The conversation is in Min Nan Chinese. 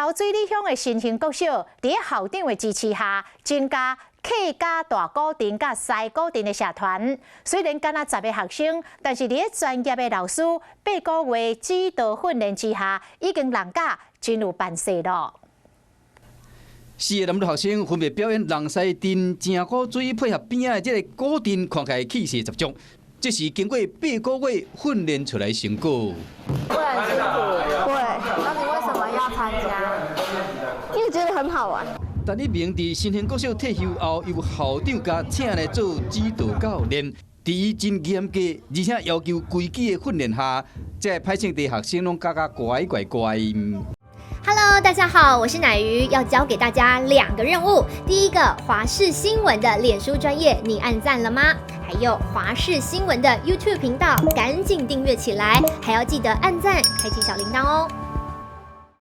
頭水里鄉的新興國小，佇校長的支持下，增加客家大鼓陣佮西鼓陣的社團。雖然敢若10個學生，但是佇專業的老師8個月指導訓練之下，已經人甲真有班勢囉。四个男女學生分別表演人西陣、正鼓水配合邊仔的這個鼓陣，看起來氣勢十足。這是經過8個月訓練出來成果。會很辛苦，會。那你為什麼要參加？因為覺得很好玩。陳一鳴佇新興國小退休後，由校長共請來做指導教練，佇伊真嚴格而且要求規矩的訓練下，這個歹性的學生攏教甲乖乖乖。 Hello，大家好，我是奶魚，要交給大家兩個任務。第一個，華視新聞的臉書專頁，你按讚了嗎？還有華視新聞的 YouTube 頻道，趕緊訂閱起來，還要記得按讚，開啟小鈴鐺哦。